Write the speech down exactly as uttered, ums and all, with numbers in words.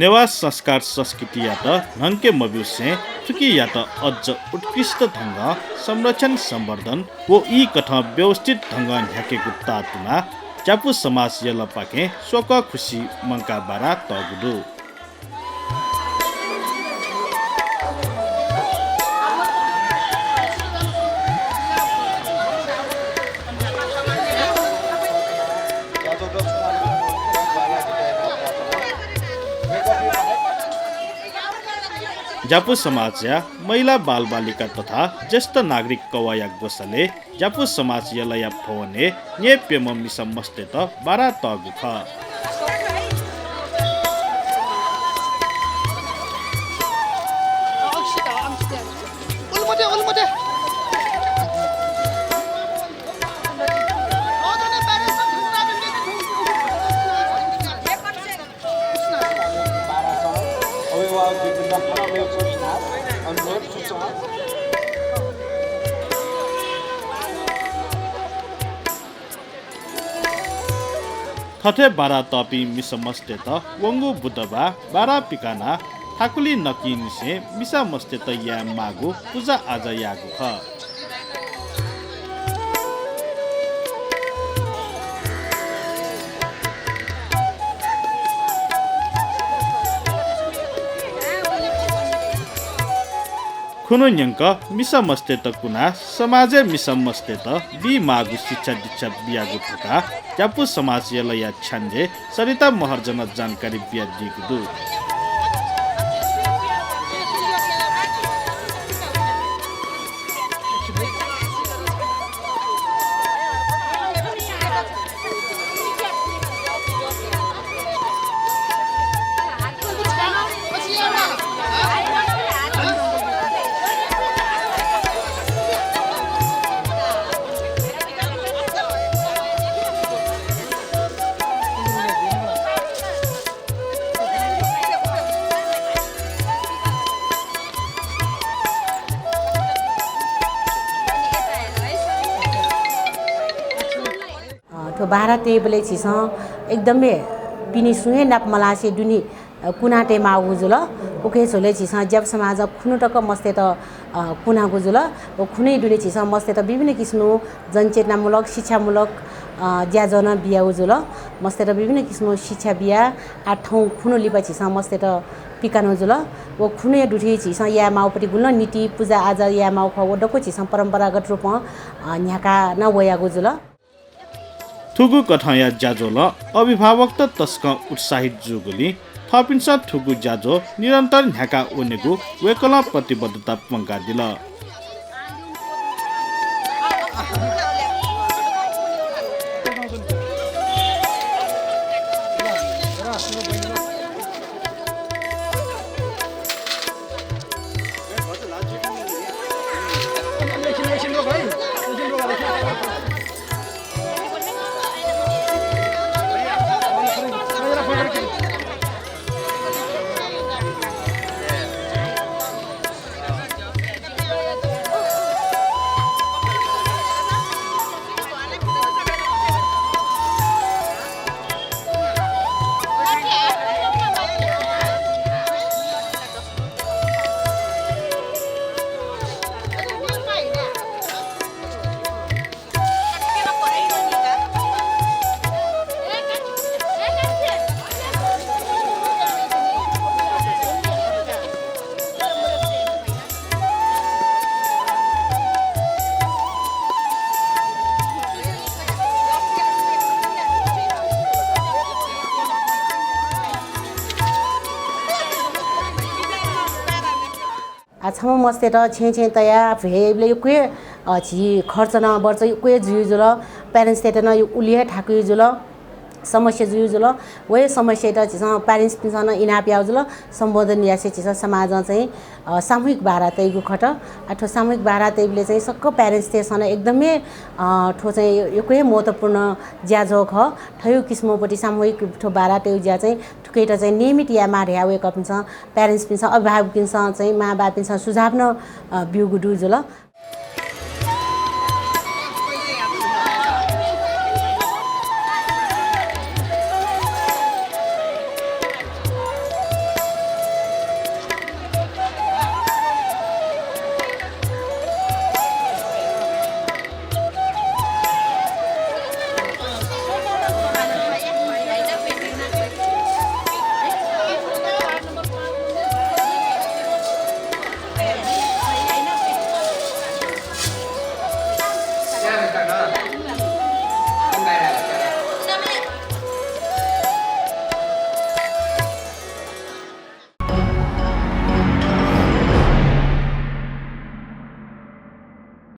नेवाः संस्कार संस्कृतियात न्हंके मब्यूसें थुकियात अझ उत्कृष्ट ढंगं संरक्षण संवर्धन व ई कथं व्यवस्थित ढंगं न्ह्याकेगु ताःतुनाः ज्यापु समाज यलपाखें स्वकः खुसी मंकाः बारा तःगु दु। ज्यापु समाजया महिला बालबालिका तथा ज्येष्ठ नागरिक कवःया ग्वसालय् ज्यापु समाज यलया भवनय् न्यय्प्यम्ह मिसा मस्तय्त बारा तःगु खः। थथे बारा तःपिं मिसा मस्तय्त वंगु बुधबाः बारा पिकानाः थाकुलि नकिंनिसें मिसा मस्तय्त याये माःगु पुजा आजा याःगु खः। खुन्हु न्यंक मिसा मस्तय्त कुनाः समाजय् मिसा मस्तय्त बी माःगु शिक्षा दीक्षा बियागु धकाः ज्यापु समाज यलया छ्याञ्जे सरिता महर्जनं जानकारी बियादीगु दु। अ, थ्व बारा तयेबलय् झीसं एकदम हे पिने सुं हे नाप मलासे दुने, अ, कुना तये माःगु जुल। उके झ्वलय् झीसं ज्यापु समाज खुन्हु तक मस्तय्त, अ, कुनागु जुल। व खुन्हुइ दुने झीसं मस्तय्त विभिन्न किसिमं जनचेतनामूलक, शिक्षामूलक, अ, ज्याझ्वः नं बियागु जुल। मस्तय्त विभिन्न किसिमं शिक्षा बिया आ थौं खुन्हु लिपा झीसं मस्तय्त पिकानु जुल। व खुन्हुया दुथि झीसं याये माःपति गुलि नं नीति पुजा आजा याये माःगु खः। व दक्व झीसं परम्परागत रूपं, अ, न्ह्याका नं वयागु जुल। थुगु कथंया ज्याझ्वलं अभिभावकत तसकं उत्साहित जूगुलिं थःपिन्सं थुगु ज्याझ्वः निरन्तर न्ह्याका वनेगु वय्कलं प्रतिबद्धता प्वंकादिल। आ, छम्ह मस्तय्त छेँय् छेँय् तयाः भ्वय् याइबलय् यक्व हे, अ, झी खर्च नं बर्च यक्व हे जुइ जुल। Parents-तय्त नं उलि हे थाकुइ जुल, समस्या जुइ जुल। व हे समस्यायात झीसं parents-पिन्सं नं इनाप याउ जुल। सम्बोधन यासे झीसं समाजं चाहिँ, अ, सामूहिक बारा तइगु खत। आ, थ्व सामूहिक बारा तइबलय् चाहिँ सकल parents-तय्सं नं एकदम हे, अ, थ्व चाहिँ यक्व हे महत्त्वपूर्ण ज्याझ्वः खः। थ्व किसिमं पति सामूहिक थ्व बारा तइगु ज्या चाहिँ थुकियात चाहिँ नियमित यायेमाः धयाः वय्कःपिन्सं, parents-पिन्सं, अभिभावकपिन्सं चाहिँ मांबौपिन्सं सुझाव नं, अ, ब्यूगु दु जुल।